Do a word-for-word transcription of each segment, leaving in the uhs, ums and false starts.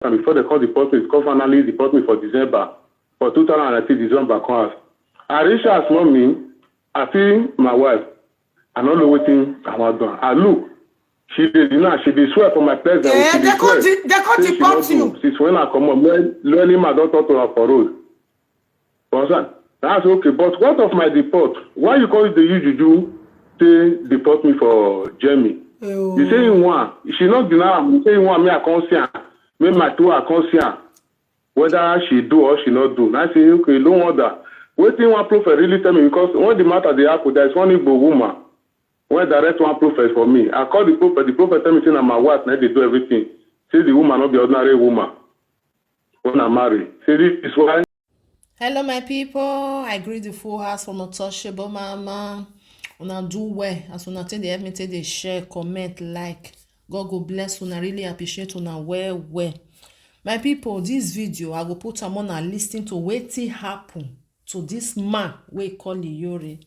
and before they come deport me, come finally deport me for December, for two thousand and nineteen December come out. I reach house, mommy, I see my wife. I no know wetin I wan do. I look, she dey deny, she dey swear for my presence. Eh, she they dey swear. Come de- they come Say she no deport you. do. Since when I comot, when when man don talk to her for road. You understand? I say, okay, but what of my deport? Why you call the use juju say deport me for Germany? Oh. He say he wan. She no deny am. He say he wan. Me I come see am. Me my two I come see am. Whether she do or she no do. And I say, okay, no wonder. Wetin one prophet really tell me, because when the matter dey happen, there is one Igbo woman wey direct one prophet for me. I call the prophet. The prophet tell me say na my wife na dey do everything. Say the woman no be ordinary woman. When I marry, say this is why Hello, my people. I greet the full house from Untouchable Mama. Una do well as una take dey help me take dey share, comment, like. God go bless una. Really appreciate una well well. My people, this video I go put am on and listen to wetin happen to this man wey call Iyore.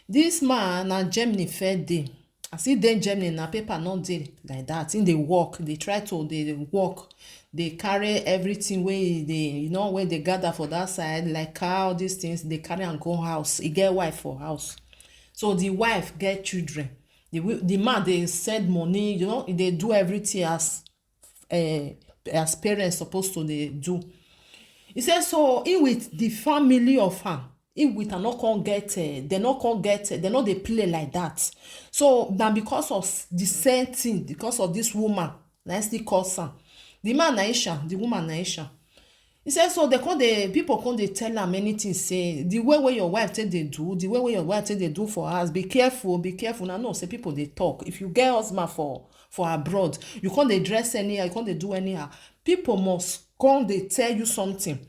This man na Germany first day. As he dey Germany, na paper no dey like that. He dey work, dey try to dey work, dey carry everything wey he dey, you know, wey dey gather for that side, like car, all these things, dey carry am go house. He get wife for house. So the wife get children. The wi- the man dey send money, you know, he dey do everything as uh, as parents supposed to dey do. He say so he with the family of am, he with am no come get, uh, they no come get, uh, they no dey play like that. So na because of the same thing, because of this woman, na im still cause am. The man na Isha, the woman na Isha. He say so they come dey, people come dey tell am many things, say the way wey your wife take dey do, the way wey your wife take dey do for house, be careful, be careful. Una know say people dey talk. If you get husband for for abroad, you come dey dress anyhow, you come dey do anyhow. People must come dey tell you something.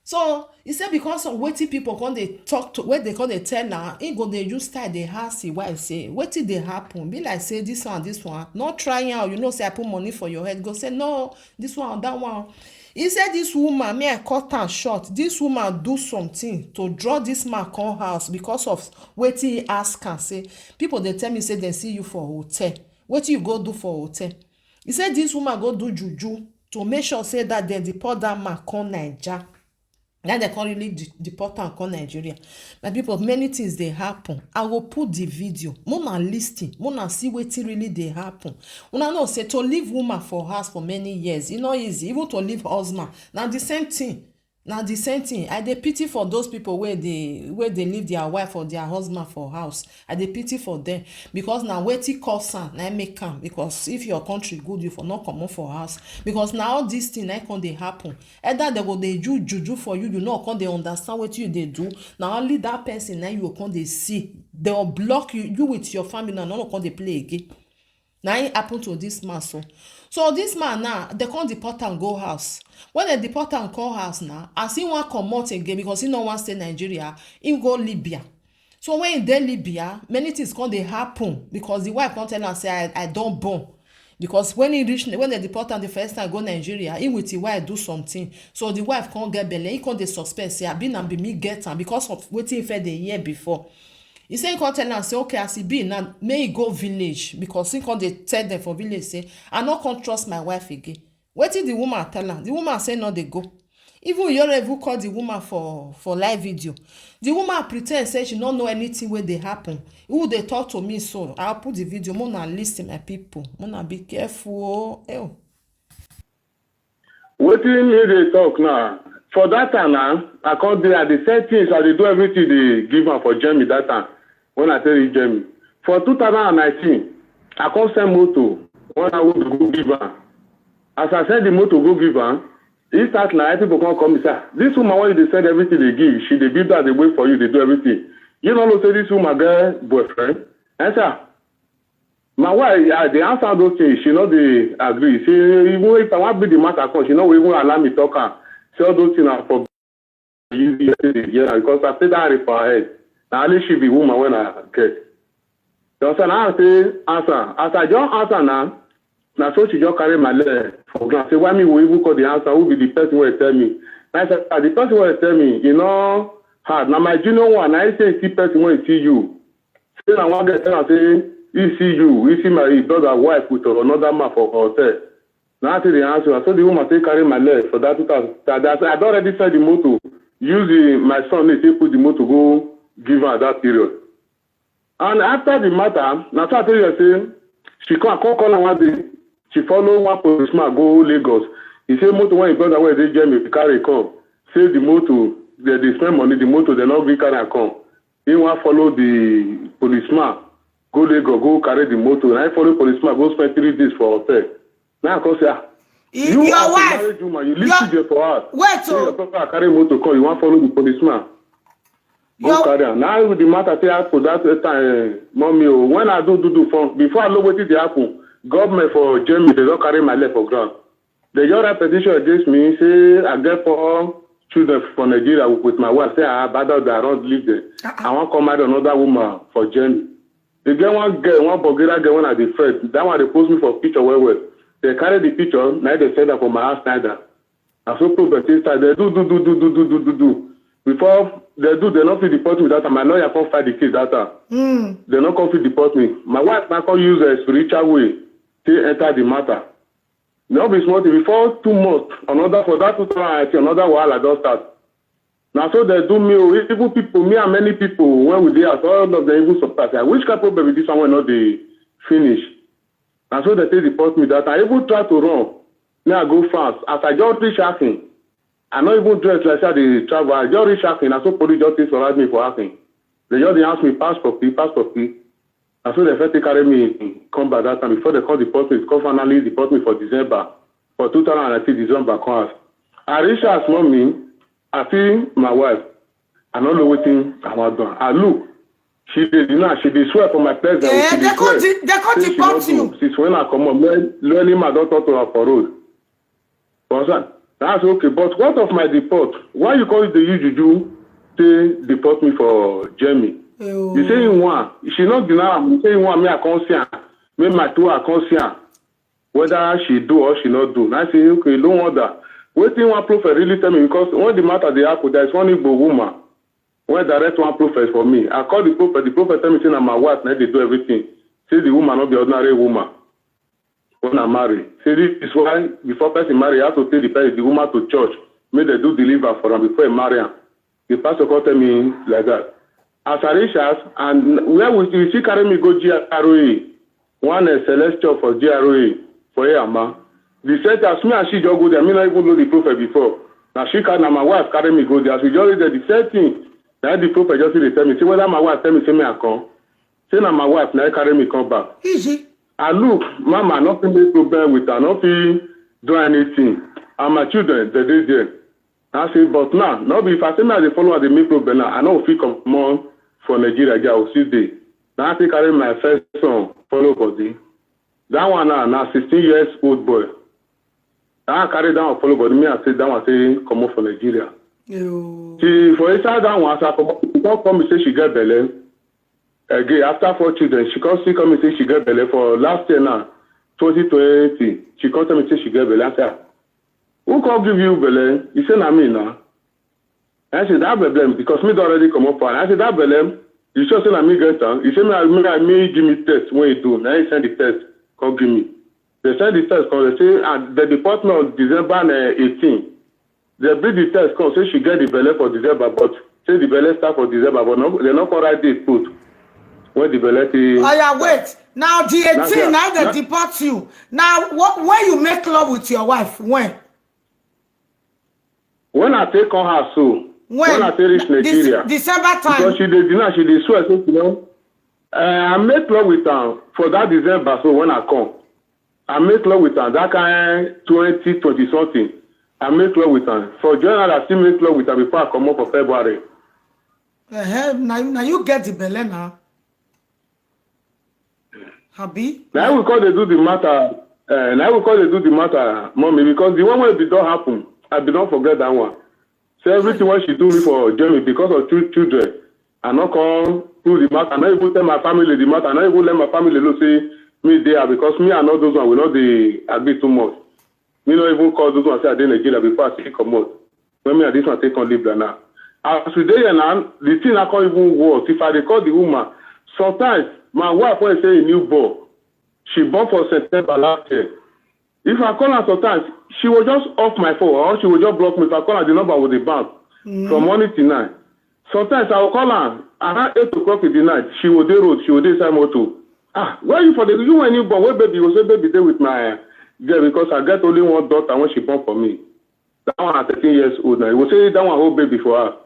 So he say because of wetin people come dey talk to, wey they come dey tell am, he go dey use style dey ask him wife say wetin dey happen. Be like say this one, this one, no try am. You know say I put money for your head. Go say no, this one, that one. He say this woman, me I cut am short. This woman do something to draw this man come house because of wetin he ask am. Say people dey tell me say they see you for hotel. Wetin you go do for hotel? He say this woman go do juju to make sure say that they deport that man come Naija. Now they come really de- deport am come Nigeria. My people, many things dey happen. I go put the video. Mona listen. Mona see wetin really dey happen. Una know say to leave woman for house for many years, e no easy. Even to leave husband, na the same thing. Na the same thing. I dey pity for those people wey dey wey dey leave their wife or their husband for house. I dey pity for them because na wetin cause am na im make am. Because if your country good, you for not comot for house. Because na all this thing na im come dey happen. Either they go dey do juju for you, you no come dey understand wetin you dey do. Na only that person na you go come dey see. They will block you, you with your family, na no come dey play again. Na im happen to this man so. So this man now, they come deport am go house. When they deport am come house now, as he wan comot again because he no wan stay Nigeria, he go Libya. So when he dey Libya, many things come dey happen because the wife come tell am say I, I don born. Because when he reach, when they deport am the first time go Nigeria, he with his wife do something. So the wife come get belle, he come dey suspect say abi na be me get am because of wetin he first dey hear before. He say he come tell am say okay, as e be now, make he go village because he come dey tell them for village say I no come trust my wife again. Wetin the woman tell am? The woman say no dey go. Even Iyore even call the woman for for live video. The woman pretend say she no know anything wey dey happen. Who dey talk to me so? I'll put the video. Mona listen, my people. Mona be careful. Oh. Ew. Wetin me dey talk now? For that time now, I come dey at the same things. I dey do everything dey give am for Germany that time when I tell you Germany. For two thousand and nineteen, I come send motor when I go give am. As I send the motor go give am, he start like people come call me say, "Ah, this woman wey you dey send everything dey give, she dey build house dey wait for you, dey do everything. You no know say this woman get boyfriend?" I say, "Ah, my wife, I dey answer those things, she no dey agree. Say even if I wan bring the matter come, she no go even allow me talk am. Say all those things na for you yesterday, yeah, because I say that for her head. Na only she be woman when I get." You understand? I say answer. As I just answer now, na so she just carry my leg for ground. Say why me we even call the answer? Who be the person wey tell me? I say, "Ah, the person wey tell me, you know, hard. Now my junior one, I say see person wey see you." Say na one guy tell am say he see you, he see my brother wife with another man for hotel. Now I take the answer. So the woman take carry my leg for that two thousand. That, that I don already sell the motor. Use the, my son, they take put the motor go give her that period. And after the matter, na so I tell you say she come, come call her one day. She follow one policeman go Lagos. He say motor wey him brother wey dey Germany carry come. Say the motor, they dey spend money, the motor they no gree carry am come. He wan follow the policeman go Lagos, go carry the motor. Na he follow policeman go spend three days for hotel. Now I come say, ah, you your as a wife, married woman, you leave your, children for house. Wait, say your brother carry motor come, you wan follow the policeman. Go your carry am. Now with the matter say happen that time, mommy, oh, when I do do do for before I know wetin dey happen, government for Germany they don carry my leg for ground. They just write petition against me, say I get four children for Nigeria with my wife, say I abandon them, I don't leave them. Uh-uh. I wan come marry another woman for Germany. They get one girl, one Bulgarian girl when I dey friend. That one they post me for picture well well. They carry the picture, now they send am for my house, neither. I so problem take start. They do, do, do, do, do, do, do, do, do. Before they do, they not fit deport me that time. My lawyer come fight the case that time. Mm. They not come fit deport me. My wife now come use a spiritual way to enter the matter. No be small thing. Before two months, another for that two thousand nineteen, another wahala don start. Na so they do me, oh, even people, me and many people, when we dey house, all of them even surprise. Ah, which kind problem be this one wey no dey finish? Na so they take deport me that time. I even try to run. Me, I go fast. As I just reach Akin, I no even dress like say I dey travel. I just reach Akin. Na so police just take surround me for Akin. They just dey ask me, "Passport, please, passport, please." Na so they first take carry me come back that time. Before they come deport me, come finally deport me for December. For two thousand nineteen, December come out. I reach house, mommy, I see my wife. I no know wetin I wan do. I look. She dey deny. She dey swear for my presence. Eh, she dey they come swear. Di-, they come say she deport no do. You. Since when I come up, learn, learning my daughter to her for road. You understand? That's okay. But what of my deport? Why you call it the U juju? They deport me for Germany. Oh. You say in one. She not deny. You say in one. Me I can't see her. Me my two I can't see her. Whether she do or she not do. And I say, okay, no wonder. Wetin one prophet really tell me, because when the matter dey happen, there is one Igbo woman wey direct one prophet for me. I call the prophet. The prophet tell me say na my wife na dey do everything. Say the woman no be ordinary woman. When I marry, say this is why before person marry, you have to take the person, the woman to church, make they do deliver for am before he marry am. The pastor come tell me like that. As I reach house, and where we, she carry me go G R A, one, uh, celestial for G R A for Eyama. The set as me and she just go there, me not even know the prophet before. Now she carry, now my wife carry me go there. As we just reach there, the same thing. Now the prophet just dey tell me, say whether my wife tell me, say me I come. Say now my wife now carry me come back. Easy. I look, mama, nothing dey problem with her, nothing do anything. And my children, they dey there. I say, but now, no be if I say me I dey follow her, dey make problem now, I no fit comot for Nigeria, I go still dey. Now I take carry my first son, follow body. That one now, na sixteen years old boy. Now I carry that one, follow body. Me, I say, that one say, comot for Nigeria. Ew. See, for inside that one, as I comot, she come call me say she get belle. Again, after four children, she come still call me say she get belle for last year now, twenty twenty. She come tell me say she get belle. I say, "Ah, who come give you belle?" He say, "Na me now." I say, "That belle," because me don already comot for her. I say, "That belle, you sure say na me get am?" He say, "Me, I, me, I, me, give me test when he do." Now he send the test, come give me. They send the test, come, they say, and the department of December, eh, eighteen. They bring the test, come, say she get the belle for December, but say the belle start for December, but no, they no come write date put when the belle take. Oh, yeah, wait. Now the eighteen, now they deport you. Now, what, when you make love with your wife, when? When I take on her, so when I take reach Nigeria, December time. Because she dey deny, she dey swear, so you know. Uh, I make love with her for that December, so when I come, I make love with her that kind twenty twenty something. I make love with her for January. I still make love with her before I come up for February. Uh-huh. Now, now you get the belle now. Abi? Now we call they do the matter. Uh, now we call they do the matter, mommy, because the one wey be don happen, I be don forget that one. So everything wey she do me for Germany because of two children, I no come do the matter. I no even tell my family the matter. I no even let my family know say me dey her because me and all those one we no dey agree too much. Me no even call those one say I dey Nigeria before I say comot. When me and this one take on live now. As we dey here now, the thing I can't even worse. If I dey call the woman, sometimes my wife when say a new born, she born for September last year. If I call her sometimes, she will just off my phone, or she will just block me. If I call her, the number will dey bounce from morning till night. Sometimes I will call her around eight o'clock in the night. She will dey road, she will dey inside motor. Ah, where you for the, you when you born, where baby? You go say baby dey with my girl because I get only one daughter when she born for me. That one at thirteen years old now. You go say that one hold baby for her.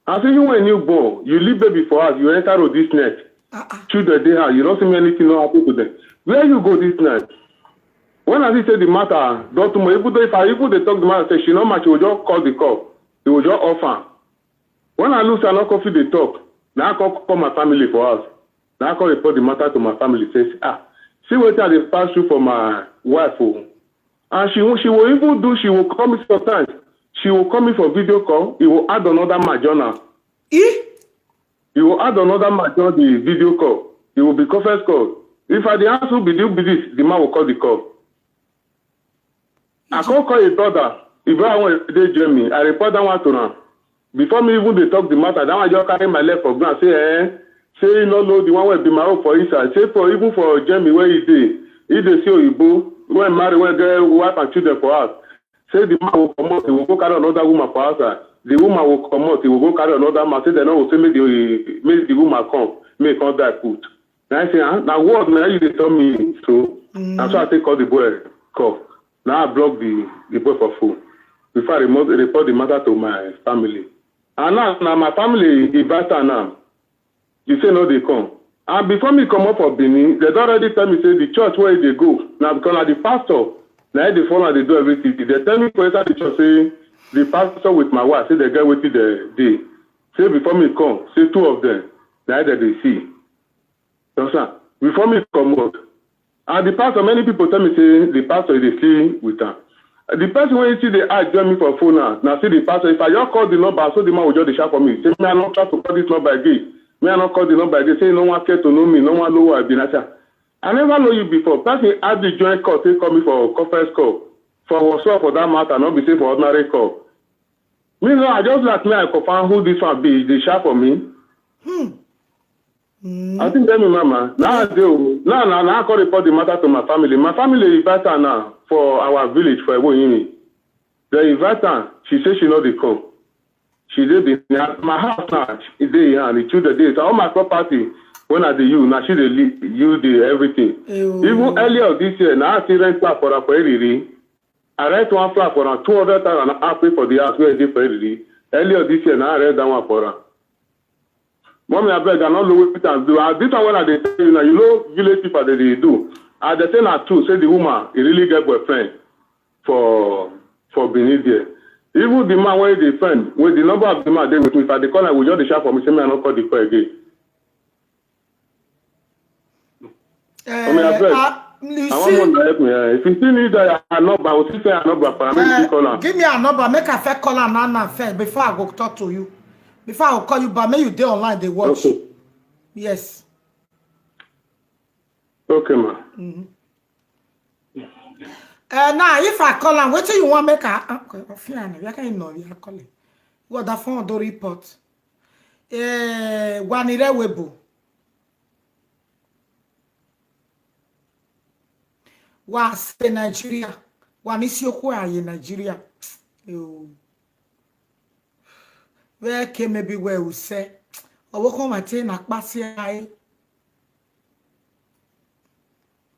I say you when you born, you leave baby for house, you enter road this night. Ah, ah. Children dey house, you don't see me anything no happen to them. Where you go this night? When I see say the matter, don't too much. Even though if I even dey talk the matter, say she no match, she will just call the call. He will just off am. When I lose, I no come fit dey talk. Now I come call my family for house. Now I come report the matter to my family. Say, ah, see wetin I dey pass through for my wife o. And she will, she will even do, she will call me sometimes. She will call me for video call. He will add another man join am. Eh? He will add another man join the video call. It will be conference call. If I dey ask who be the, who be this, the man will call the call. I come call his brother. His brother wey dey Germany. I report that one to am. Before me even dey talk the matter, that one just carry my leg for ground. Say, eh, say he no know the one wey be my own for inside. Say for even for Germany where he dey, he dey see oyibo wey marry, wey get wife and children for house. Say the man will comot, he will go carry another woman for outside. The woman will comot, he will go carry another man. Say dem no go say make the, make the woman come, make he come die put. Na I say, ah, na word na you dey tell me so. Na so I take call the boy call. Now I block the, the boy for phone. Before I report, report the matter to my family. And now, now my family invite am now. You say no dey come. And before me comot for Benin, dem don already tell me say the church where he dey go, na because na the pastor, na he dey follow am dey do everything. Dem tell me for inside the church say the pastor with my wife, say dem get wetin dem dey. Say before me come, say two of them, na dem dey see. You understand? Before me comot, and the pastor, many people tell me say the pastor dey see with am. The person wey still dey add join me for phone now, na still the pastor. If I just call the number, so the man will just dey shout for me. Say me I no try to call this number again. Me I no call the number again. Say he no wan care to know me, no wan know who I be. Na say, I never know you before. Person add the join call, take call me for conference call. For WhatsApp for that matter, no be say for ordinary call. Me no, I just like me I confirm who this one be. Dey shout for me. Hmm. I think tell me, mama. Now I do. Now, now, now I call report the matter to my family. My family invite her now for our village for Ewoyimi. They invite her. She say she no dey come. She dey the, my house now. She dey here and the children dey. So all my property when I dey use, now she dey li-, use the everything. Ew. Even earlier this year, now I still rent flat for her for Eriri. I rent one flat for her, two hundred thousand. I pay for the house where I dey for Eriri. Earlier this year, now I rent that one for her. Mommy, abeg, I no know wetin I do. Ah, this one when I dey tell you now, you know village people dey dey do. And they say na true, say the woman, he really get boyfriend for, for Benin there. Even the man wey dey friend, with the number of the man dey with me, if I dey call am, he will just dey shout for me, say me I no call the call again. Eh, Mommy, abeg. Ah, you I wan see, want to help me. Eh. If you still need that, I number, I will still say I number, but I mean, eh, still call am. Give me a number. Make I first call her now, now first before I go talk to you. Before I go call you back, make you dey online dey watch. Okay. Yes. Okay, ma. Uh, now, if I call am, wetin you wan make her? Ah, okay, Ofiani, where can you know? You are calling. What the phone do report? Eh, Wanirewebo. Wa se Nigeria. Wa ni si okwu aye Nigeria. Yo. Where can maybe where we say? Owo kan ma te na kpasi aye.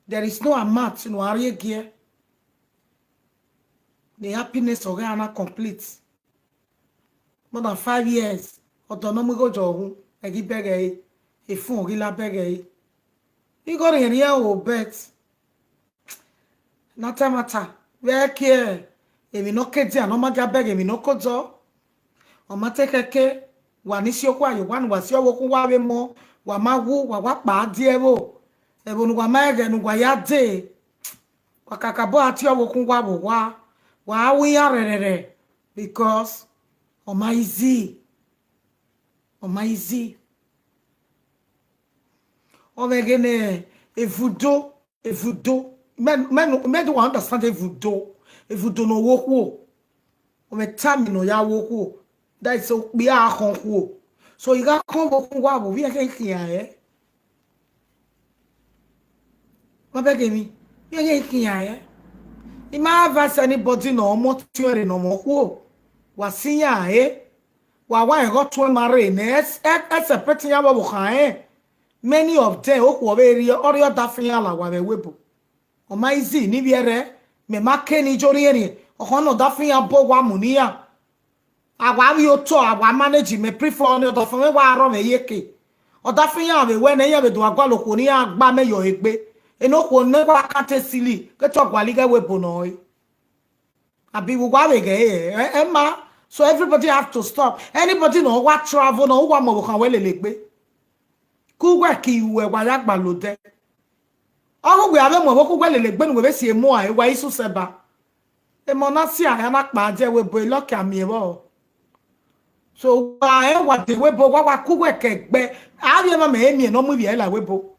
There is no amount no ariege. The happiness of Ghana complete. More than five years. Odo no mugo johu. Egi bege. Efun ogila bege. Igor yen ya o bet. Nata mata. Where care? Emi no kedia no maga bege, emi no kojo. Ọma te keke, wa ni si okwu ayo, wa ni wa si owo kun wa we mo, wa ma wu, wa wa pa die wo. Ebo nu wa ma ege nu wa ya de. Wa kaka bo ati owo kun wa wo wa. Wa wi ya rerere. Because ọma easy. Ọma easy. Ọma egene evudo, evudo. Men, men, men do understand evudo. Evudo no wo kwo. Ome time no ya wo kwo. That is so be a kon kwo. So you got kon wo kun wa bo, we can kiya eh. Ma beg me. We can kiya eh. Ima advise anybody no mo tuere no mo kuo. Wa sinya, eh? Wa wa ego tuwe mare ne. Es, es, es separate ya wa wo khan, eh? Many of them, o kuo be ri, ori o da fin ya la wa be webo. O ma easy, ni bi ere, me ma ke ni jori eri. O khan no da fin ya bo wa mu ni ya. Awa wi oto, awa manage me prefer ni odo fun me wa ro me yeke. Oda fun ya we we ne ya we do agwa lo ko ni agba me yo egbe. E no ko ne wa ka te sili, ke to gwa li ge we bo no e. Abi wo wa we ge e, e, e ma. So everybody have to stop. Anybody no wa travel, no wa mo kan we le le gbe. Ku we ki we wa ya gba lo de. Ọhụ gwe ave mụ ewe kugwe lele gbenu webe si emo a ewa isu seba. Emo na si a ya na kpa je we bo eloke ami ewo. So wa ewa de we bo wa wa kugwe ke gbe. A ave ma me emi no mu bi ela we bo.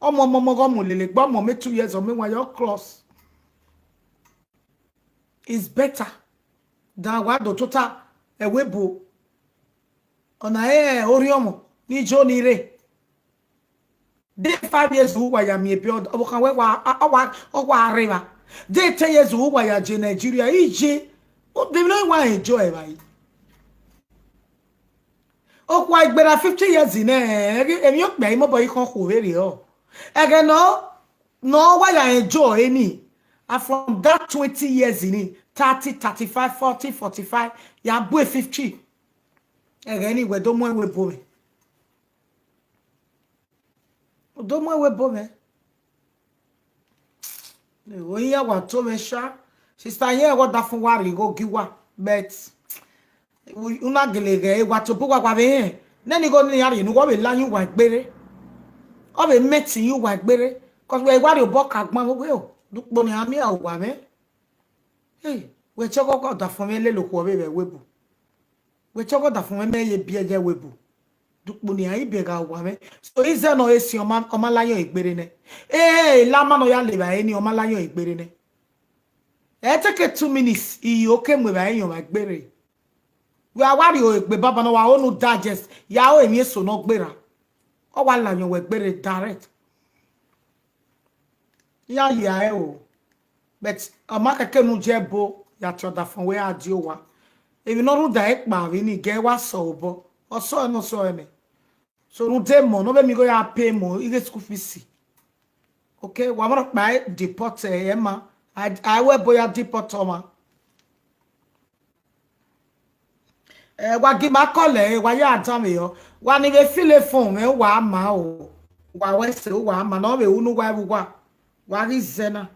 Ọmọ ọmọ ọmọ ọmọ lele gbe ọmọ me two years ọmọ wa yo cross. Is better than wa do tota ewe bo. Ona e ori ọmọ ni jo ni re. Dey five years who wa ya mi ebi ọdọ ọbọ kan wẹ wa ọwa ọwa arẹwà. Dey ten years who wa ya je Nigeria ije. They no wa enjoy ẹ báyìí. Okwa ìgbéra fifty years in ẹ èmi ò pẹ́ ìmọ̀bọ̀ yìí kan kò rèrè ọ. Ẹ̀gẹ̀ náà náà wa ya enjoy ẹni. And from that twenty years in it, thirty, thirty-five, forty, forty-five, ya bue fifty. Ẹ̀gẹ̀ ni ìwẹ̀ tó mú ẹ̀wẹ̀ bò mí. Odo mo we bo me. Oyin ya wa to me sha. Sister yen wo da fun wa ri go gi wa. But una gele ge wa to bo wa wa be yen. Ne ni go ni ari nu wo be la yin wa gbere. O be meti yin wa gbere. 'Cause we wa ri obo ka gbon we o. Dupo ni ami a wa me. Hey, we choko ko da fun me le lo ko be we bo. We choko da fun me ye bi eje we bo. Dupo ni ai be ga wa me. So ize no esi o ma o ma la yo egbere ne. Eh, la ma no ya le ba eni o ma la yo egbere ne. E take two minutes. I o ke mwe ba eyan ba gbere. We are wari o egbe baba no wa onu digest. Ya o emi eso no gbera. O wa la yo we gbere direct. Ya ya e o. But ama keke nu je bo ya ti oda fun we adi o wa. Ebi no ru da e pa wi ni ge wa so obo. O so e no so e me. So ru de mo no be mi go ya pay mo ige school fees. Okay, wa mo pa e deport e ma. I I we bo ya deport o ma. Eh, wa gi ma kọlẹ, eh, wa ya dan mi yo. Wa ni be file fun mi wa ma o. Wa we se wa ma no be unu wa wa. Wa ri zena.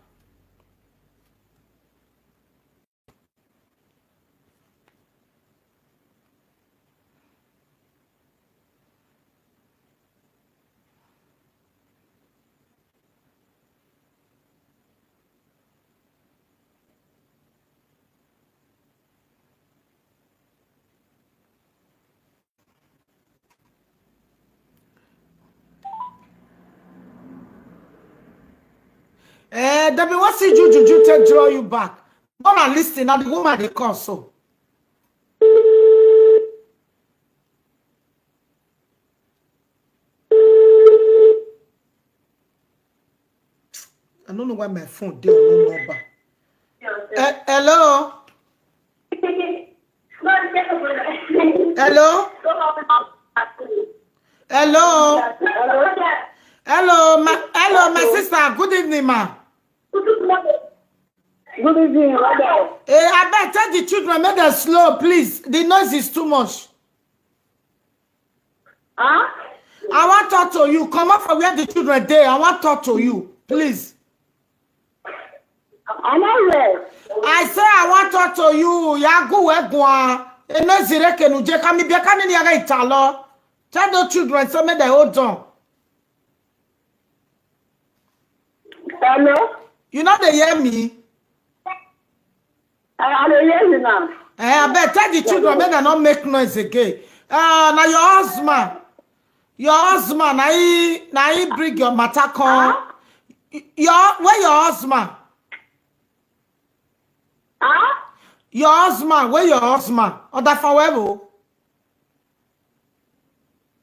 Eh, Debbie, what's the juju ju take draw you back? Go and listen. Now the woman they call so. I don't know why my phone dey on no number. Eh, hello. Hello. Hello. Hello, my hello, my sister. Good evening, ma. Good evening, madam. Eh, I beg tell the children make them slow, please. The noise is too much. Huh? I want talk to you. Come up from where the children dey. I want talk to you, please. I know where. I say I want talk to you. Yagu egwa. Eme zire kenu je kami bia kani ni aga italo. Tell the children so make they hold on. Hello? You know they hear me? I, I dey hear you now. Eh, I beg tell the children make they not make noise again. Uh, now your husband, your husband, now he, now he bring your matter come. Huh? Y- Your, where your husband? Huh? Your husband, where your husband? Or that forever?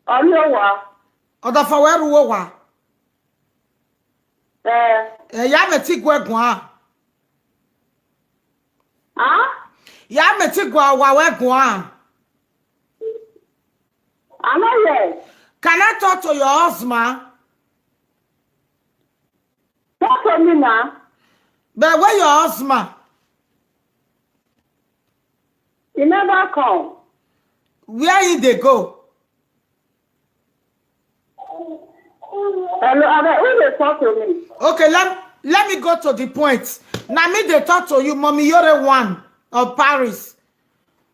Ọ̀rẹ́ wa. Or that forever wa? Eh. Eh, ya me ti gwe gwa. Huh? Ya meti gwa wa we gwa. I'm not here. Can I talk to your husband? Talk to me now. But where your husband? He never come. Where he dey go? Hello, Abeg, who dey talk to me? Okay, let, let me go to the point. Na me dey talk to you, Mommy Yore one of Paris.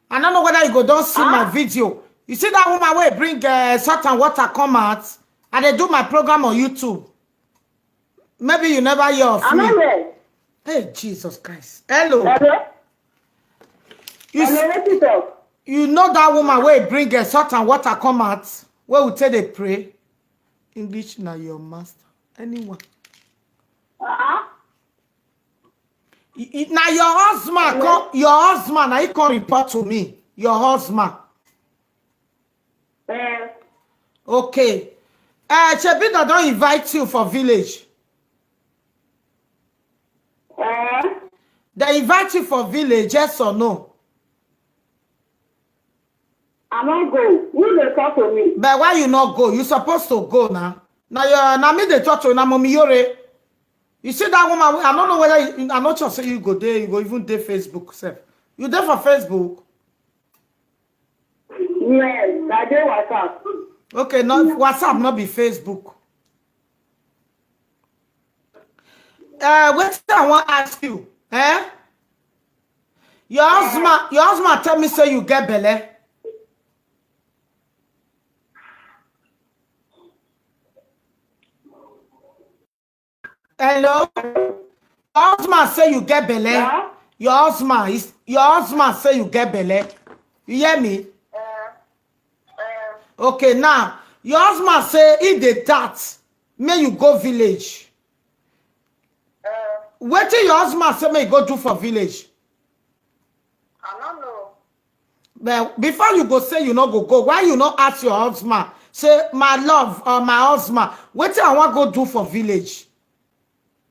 I don't know whether you go don see my Huh? video. You see that woman wey bring uh, salt and water come out? I dey do my program on YouTube. Maybe you never hear of I'm me. not here. Hey, Jesus Christ. Hello. Hello? You, s- Hello, wetin talk? You know that woman wey bring uh, salt and water come out? Where we take dey pray? English na your master. Anyone? Uh-huh. Y- y- Na your husband Hello? come, your husband na he come report to me. Your husband. Eh, Okay. Uh, Shebi dem don invite you for village. eh, Dem invite you for village, yes or no? I no go. Who dey talk to me? But why you not go? You supposed to go now. Now you na me dey talk to you, na Mommy Yore. You see that woman, I don't know whether you, I not sure say you go there, you go even dey Facebook sef. You there for Facebook? Yes, I dey WhatsApp. Okay, no, WhatsApp not be Facebook. Uh, wetin I wan ask you, eh? Your husband, your husband tell me say you get belle. Hello? Your husband say you get belle. Yeah? Your husband is your husband say you get belle. You hear me? Eh, eh, Okay, now your husband say he dey that. May you go village. eh, Wetin your husband say may you go do for village? I no know. But before you go say you no go go, why you no ask your husband? Say my love or my husband, wetin I wan go do for village?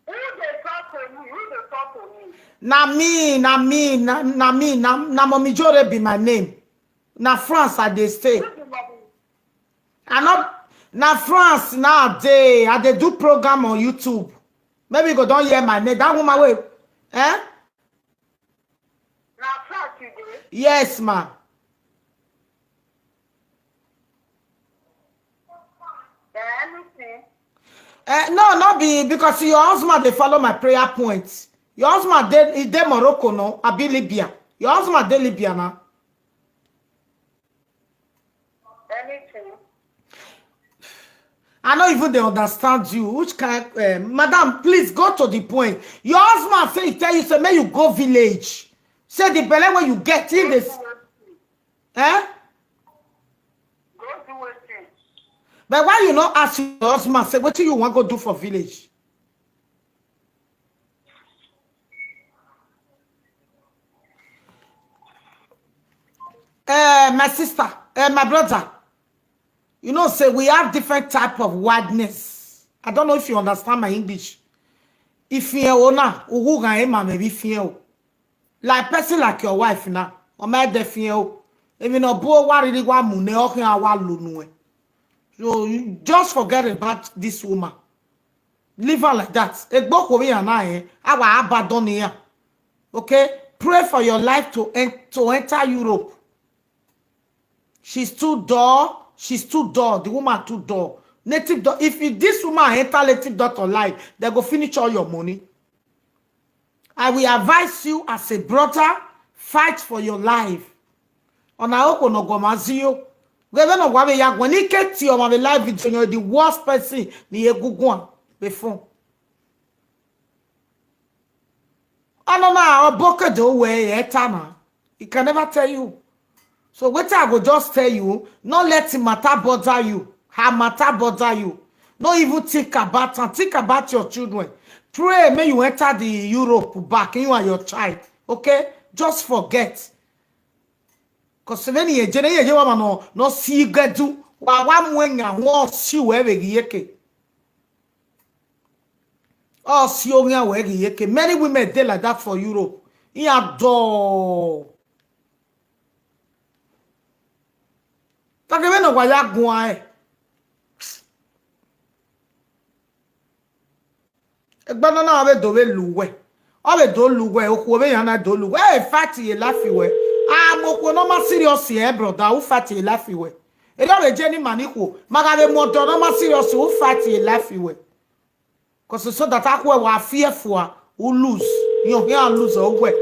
Who dey talk to me? Who dey talk to me? Na me, na me, na, na me, na, na Mommy Jore be my name. Na France I dey stay. Who be Mommy? I not na France now dey. I dey do program on YouTube. Maybe you go don hear my name. That woman wey, eh? Na France you dey? Yes, ma. Eh, anything? Eh, no, not be because your husband dey follow my prayer points. Your husband dey he dey Morocco, no? I be Libya. Your husband dey Libya now. Anything? I no even dey understand you. Which kind, uh, madam? Please go to the point. Your husband say he tell you say make you go village. Say the belle wey you get in this, eh? Go do wetin? But why you no ask your husband say wetin you wan go do for village? Eh, my sister, eh, my brother, you know say we have different type of wildness. I don't know if you understand my English. If you are na, ugu ga ema maybe if you like person like your wife now, or my deaf you, if you no bo wa really wa mune or wa lunu. So you just forget about this woman. Leave her like that. Egboko we are now, eh? Our abandon here. Okay? Pray for your life to en- to enter Europe. She's too dull. She's too dull. The woman too dull. Native dull. If you, this woman enter native daughter life, they go finish all your money. I will advise you as a brother, fight for your life. Ona oko no goma ziyo. Gebe no gwa be ya gwa ni keti o ma be live video, you're the worst person ni egugwan before. Anona oboke do we etana. He can never tell you. So wetin I go just tell you, no let him matter bother you. Her matter bother you. No even think about am. Think about your children. Pray may you enter the Europe back, you and your child. Okay? Just forget. Because when you ejene ye wa no no si gedu wa wa mwenya wo si we be yeke. Oh, si onya we gi yeke. Many women dey like that for Europe. He adore. Take me no waya gwan. Egbana na abe do we luwe. Abe do luwe, okwo be yana do luwe. Hey, fati ye laugh we. Ah, mo ko no ma serious here, brother. Who fati ye laugh we? E no be Jenny Maniko. Magabe mo do no ma serious. Who fati ye laugh we? Cause so that akwe wa fearful. Who lose? You here lose or where?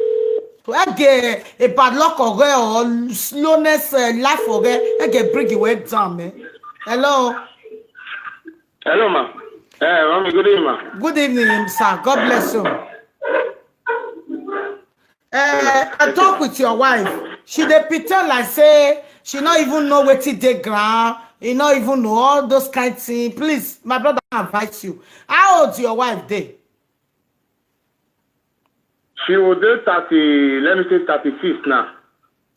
To get a bad luck or where or slowness, uh, life or where? I get bring it down, man. Hello. Hello, ma. Eh, mommy, good evening, ma. Good evening, sir. God bless you. Uh, I talk with your wife. She dey pretend like say she not even know wetin dey ground. You not even know all those kind things. Please, my brother, I advise you. How old your wife dey? She will dey thirty, let me say thirty-six now.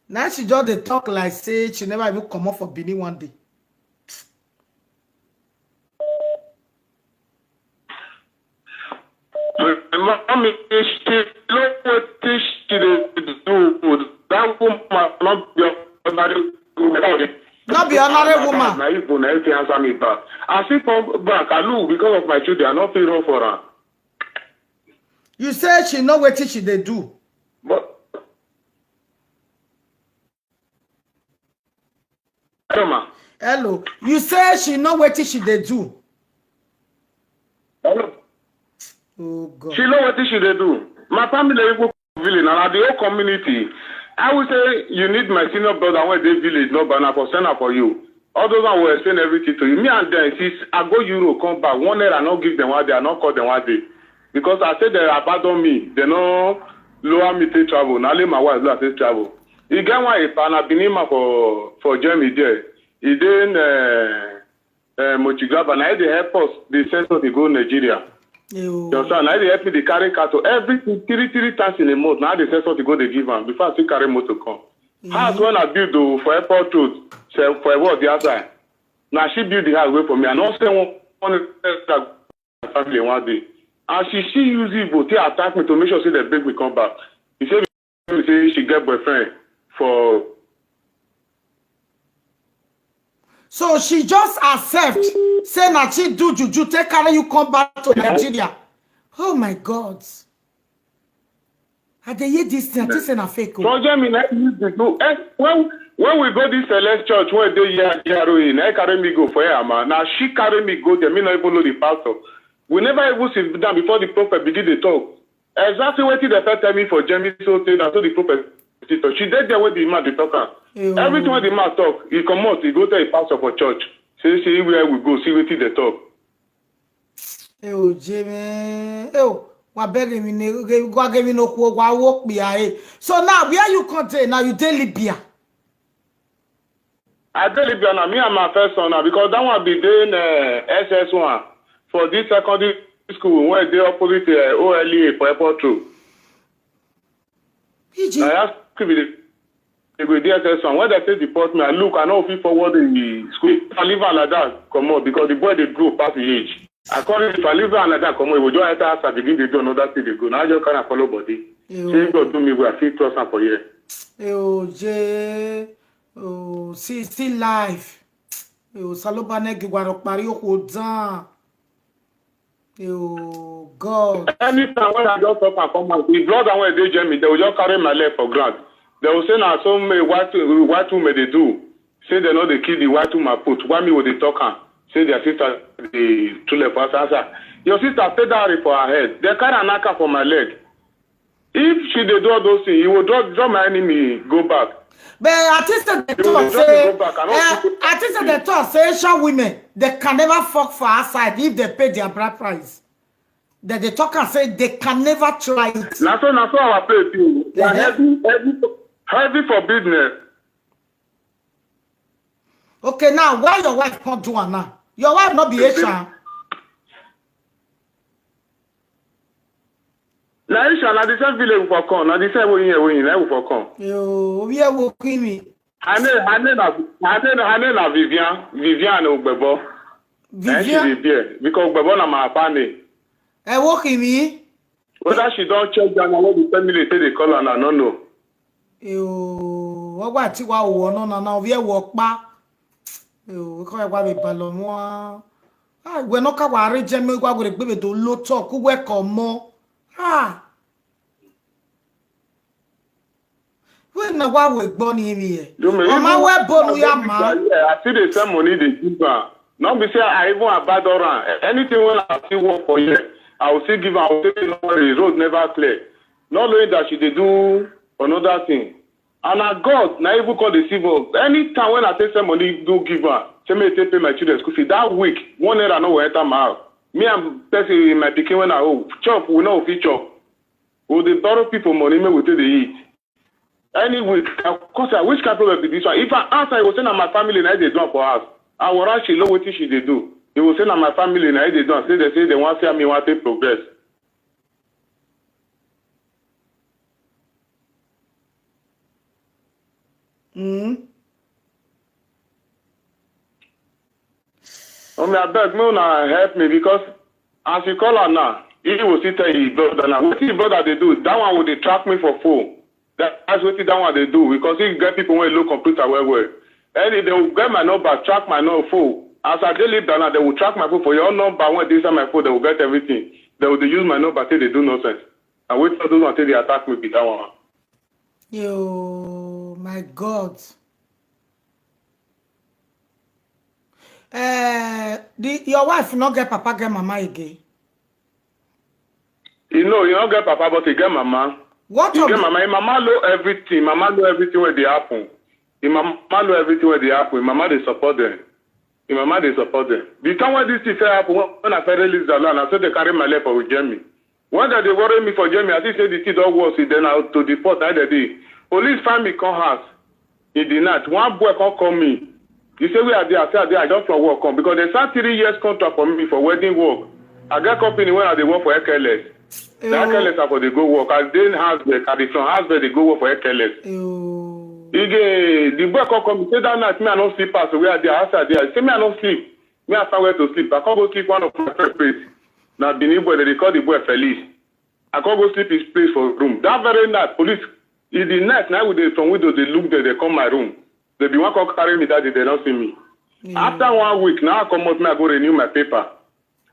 Now she just dey talk like say she never even come up for Benin one day. Mommy, she know wetin she dey do. That woman not be ordinary woman. Not be ordinary woman. Na if una fit answer me back. I still come back. I look because of my children. I no fit run for am. You say she know wetin she dey do. But hello, ma. Hello. You say she know wetin she dey do. Hello. Oh God. She know wetin she dey do. My family even village na the whole community. I will say you need my senior brother wey dey village number na for send am for you. All those one will explain everything to you. Me and them, since I go Europe come back, one naira I no give them one day, I no call them one day. Because I say they abandon me, they no lower me take travel. Na only my wife lower take travel. E get one Epa na Benin man for for Germany there. E dey in uh, uh, Mochigaba. Na he dey help us dey send something go Nigeria. Ewo. You understand? Na he dey help me dey carry car to everything three three times in a month. Na I dey send something go dey give am before I still carry motor come. House when I build o for airport road, say for what the outside. Na she build the house wey for me. I no send one one extra family one day. And she she use evil take attack me to make sure say they bring me come back. He say me say she get boyfriend for So she just accept say na she do juju take carry you come back to Nigeria. Oh my God. I dey hear this thing. I think say na fake. Oh. Project me na use the do. Eh, when when we go this Celeste church wey dey here G R O A, na he carry me go for here, man. Na she carry me go there. Me no even know the pastor. We never even sit down before the prophet begin dey talk. Exactly wetin the first tell me for Germany so say na so the prophet still talk. She dey there wey the man dey talk am. Ewo. Everything wey the man talk, he comot, he go tell the pastor for church. Say see where we go, see wetin they talk. Ewo, Jimmy. Ewo, wa beg me ne, wa give me no kwa wo kpia eh. So now, where you come dey? Now you dey Libya. I dey Libya now, me and my first son now, because that one be dey in uh, S S one for this secondary school wey dey opposite uh, O L E A for airport road. P G. I ask you the they go D S S one. When they say deport me, I look, I no fit forward in the school. I leave am like that, comot, because the boy dey grow pass the age. I call him, if I leave am like that, comot, he go just enter outside, begin dey do another thing dey go. Now I just kind of follow body. Ewo. Say God do me well, I fit trust am for here. Oh, J. Oh, see, see life. Oh, Saloba negi waro pari oko dan. Oh, God. Anytime when I just talk and come out, the blood and when they join me, they will just carry my leg for ground. They will say na some uh, white uh, white women they do. Say they no dey kill the white woman put. Why me would they talk am? Say their sister dey too left for answer. Your sister stay down for her head. They carry an anchor for my leg. If she dey do all those things, you will draw, draw my enemy go back. But I think say they You will talk draw me say, go back. I no eh, fit- I think say they talk say Asian women they can never fuck for outside if they pay their bride price. That they talk and say they can never try it. Na so na so our place be. Na Uh-huh. heavy heavy heavy for business. Okay, now why your wife can't do am now? Your wife not be Asian. Na Aisha, na the same village we for come. Na the same way here, way here, we for come. Yo, we are working me. Her name, her name na, her name, her name na Vivian, Vivian Ogbebo. Na she Vivian, dey bear because Ogbebo na my papa name. I working me. Whether she don check down and what the family say they call her, I no know. Eyo, wagwa ti wa wo no na na ovie wo pa. Eyo, ko ya gwa be balo mo. Ah, we no ka wa re je me gwa gre gbe be do lo to ku we ko mo. Ah. We na wa we gbo ni mi e. You may O ma even- we bonu ya ma. Yeah, I see the same money they give her. Not be say I even abandon her. Anything when I see work for here, I will still give her. I will say, "No worry, road never clear." Not knowing that she dey do another thing. And I God, na even call the civil. Anytime when I take some money, do give her. Say me take pay my children school fee. That week, one naira no will enter my house. Me and person in my pikin when I owe chop, we no fit chop. We dey borrow people money, make we take dey eat. Any week, of course, I which kind problem be this one? If I answer, he will say na my family na dey do am for house. I will rush she know wetin she dey do. He will say na my family na dey do am. Say they say they want see me want take progress. Mm. Omi, abeg, make una help me because as you call am now, he will still tell his brother now. Wetin his brother dey do? That one will dey track me for phone. That, that's wetin that one dey do because he get people wey look computer well well. And if they will get my number, track my number phone. As I dey live down now, they will track my phone for your number wey dey inside my phone. They will get everything. They will dey use my number till they do nonsense. And wetin all those one take dey attack me be that one. Yo, my God. Eh, the, your wife no get papa, get mama again. You know, you no get papa, but you get mama. What You of get mama. Your mama know everything. Mama know everything wey dey happen. Your mama know everything wey dey happen. Your mama dey support them. Your mama dey support them. The time when this thing first happen, when, when I first release the land, I say they carry my leg for Ujemi. When they dey worry me for Ujemi, I think say the thing don worse. Then I to deport. I dey. Police find me come house in the night. One boy come call me. He say, "Where I dey?" I say, "I dey. I just from work come." Because they sign three years contract for me for welding work. I get company when I dey work for F K L S. The Ew. F K L S I for dey go work. I dey Hasberg. I dey from Hasberg dey go work for F K L S. Ew. He get, the boy come call me. Say that night, me I no sleep pass where I dey. I say I dey. I say me I no sleep. Me I find where to sleep. I come go sleep one of my friend place. Na Benin boy, they dey call the boy Felix. I come go sleep his place for room. That very night, police, in the night, now we dey from window, they look there, they come my room. They be one come carry me that day, they don't see me. Yeah. After one week, now I come out, me I go renew my paper.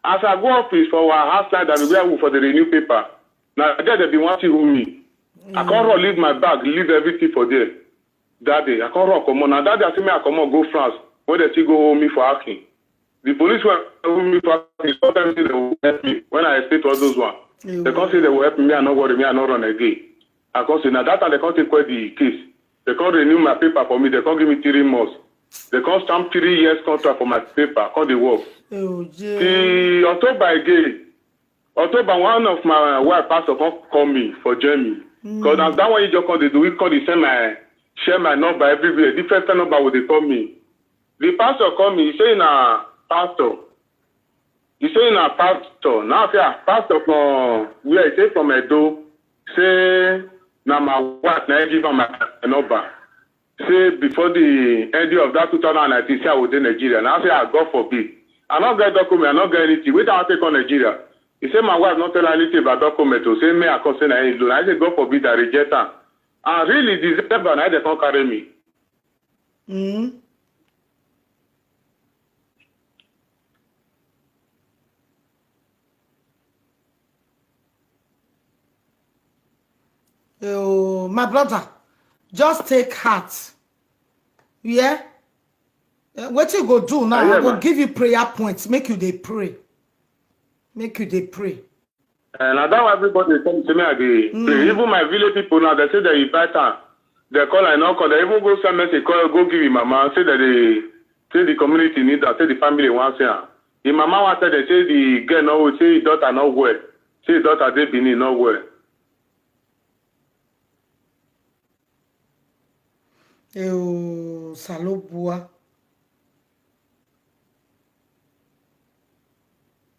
As I go office for our house like that, where we for the renew paper. Now there they be one thing with me. I come run, leave my bag, leave everything for there. That day, I come run comot. Now that day, I say me I comot go France. When they still go hold me for hacking. The police went hold me for hacking. Sometimes say they will help me when I escape all those one. They come say they will help me. Me I no worry. Me I no run again. I come say now that time they come take away the case. They come renew my paper for me. They come give me three months. They come stamp three years contract for my paper. Come dey work. Oh, yeah. The October again. October, one of my wife pastor come call me for Germany. Because as that one you just come dey do, he come dey send my, share my number everywhere. Different phone number wey dey call me. The pastor call me. He say na pastor. He say na pastor. Now I say, "Ah, pastor from where?" He say from Edo. Say na my wife na he give am my number. Say before the ending of that two thousand nineteen, say I will dey Nigeria. Now I say, "Ah, God forbid. I no get document, I no get anything. Wetin I take come Nigeria?" He say my wife no tell her anything about document. To say me I come say na him alone. I say, "God forbid, I reject am." And really December, now they come carry me. Mm. Oh, my brother, just take heart. Yeah? Eh, wetin you go do now? I hear, I go ma. Give you prayer points. Make you dey pray. Make you dey pray. And na that why everybody dey tell me say me I dey pray. Even my village people now, they say they invite am. They call, I no call. They even go send message, call, go give him mama. Say that they say the community need am. Say the family wan see am. Him mama wan tell them say the girl no well. Say his daughter no well. Say his daughter dey Benin no well. Oh, Salobua.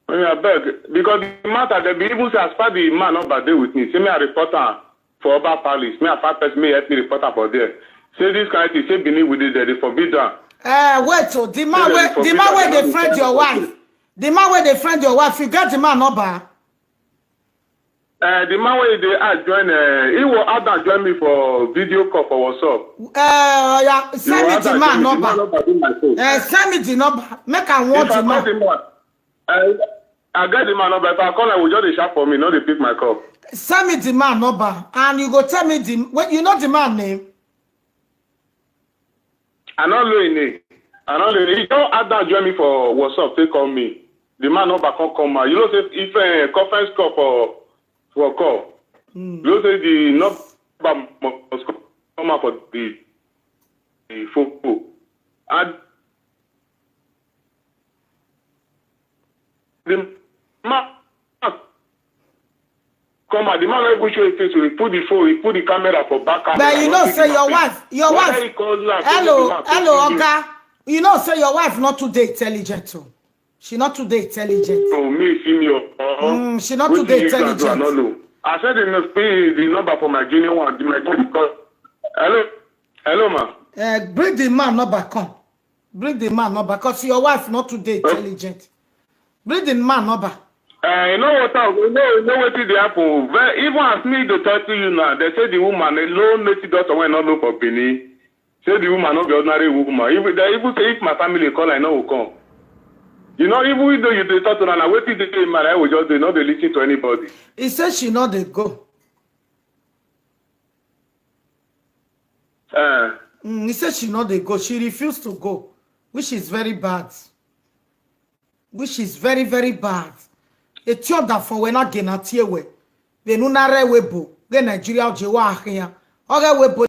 Yeah, abeg, because the matter, they be even say as far the man number dey with me, say me I report am for Oba Palace, me I find person, me help me report am for there. Say this kind thing, say Benin with this, they dey forbid am. Eh, wait, so the man Say wey they the forbid man am, wey they dey no friend dey your forbid wife, the man wey dey friend your wife, you get the man number? Uh, the man wey dey add join, uh, he will add and join me for video call for WhatsApp. Uh, yeah, send me the man number. Uh, send me the number. Make I want the man. Uh, I get the man number. If I call, I will just dey shout for me. No dey pick my call. Send me the man number, and you go tell me the. Wait, you know the man name? I no know him name. I no know. He don add and join me for WhatsApp. Take call me. The man number come come out. You know say if uh, conference call for for call, mm. You know say the number must come out for the the phone. And the man come out, the man wey go show his face, he put the phone, he put the camera for back camera. But you know say your wife, your wife. Hello, hello, Oga. You know say your wife not too dey intelligent o. She not too dey intelligent. Oh, me senior. Uh-huh. Mm, she not too dey intelligent. I said the, the number for my junior one, my junior call. Hello, hello, ma. Uh, bring the man number come. Bring the man number, because your wife not too dey intelligent. Bring the man number. Uh, you know what? You know, you know what did happen? Even as me dey talk to you now, they say the woman alone make the daughter when not look for Benin. Say the woman not be ordinary woman. Even they even say if my family call, I know will come. You know, even though you dey talk to her, wetin dey dey man, I will just dey not dey listen to anybody. He said she not dey go. Uh, mm, he said she not dey go. She refused to go, which is very bad. Which is very, very bad. Eti ọda fọ wee na gị na tie we. Benu na re webo. Ge Nigeria oje wa ahịa. Oge webo.